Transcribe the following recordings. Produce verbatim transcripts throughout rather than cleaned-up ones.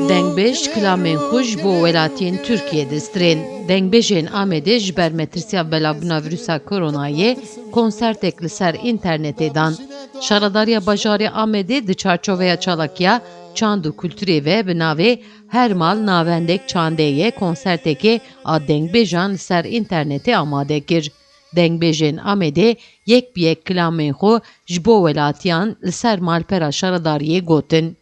Dengbêj kilamên xwe ji bo welatiyên Tirkiyê distirên. Dengbêjên Amedê ji ber metirsiya belavbûna vîrusa koronayê konsertek li ser înternetê dan. Şaredariya bajarê Amedê di çarçoveya çalakiya çand û kulturê ve bi navê Her mal navendek çandê ye konsertekê a dengbêjan li ser înternetê amade kir. Dengbêjên Amedê yek bi yek kilamên xwe ji bo welatiyan li ser malpera şaredariyê gotin.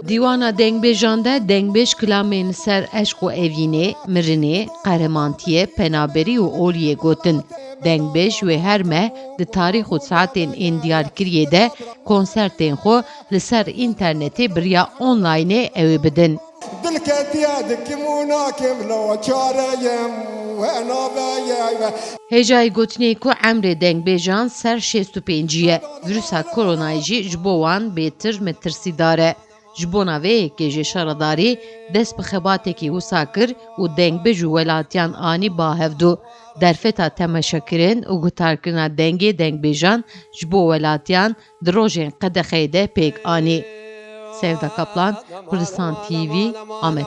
Dîwana dengbêjan de dengbêj kilamên li ser eşq û evînê, mirinê, qehremantiyê, penaberî û oliyê gotin. Dengbêj wê her meh di tarîx û saetên ên diyarkiriyê de konsertên xwe li ser înternetê bi riya onlaynê ew ê bidin. Dil ketiye dikim û nakim, laçare yim û hena veye ve. Hêjayî gotinê ku emrê dengbêjan ser şêst û pêncî ye, vîrusa koronayê jî ji bo wan bêtir metirsîdar e. Ji bona vê yekê jî şaredarî dest bi xebatekî wisa kir û dengbêj û welatiyan anî ba hevdû. Derfeta temeşekirin û guhdarkirina dengê dengbêjan ji bo welatiyan di rojên qedexeyê de pêk anî. Sevda Kaplan, Kurdistan T V, Amed.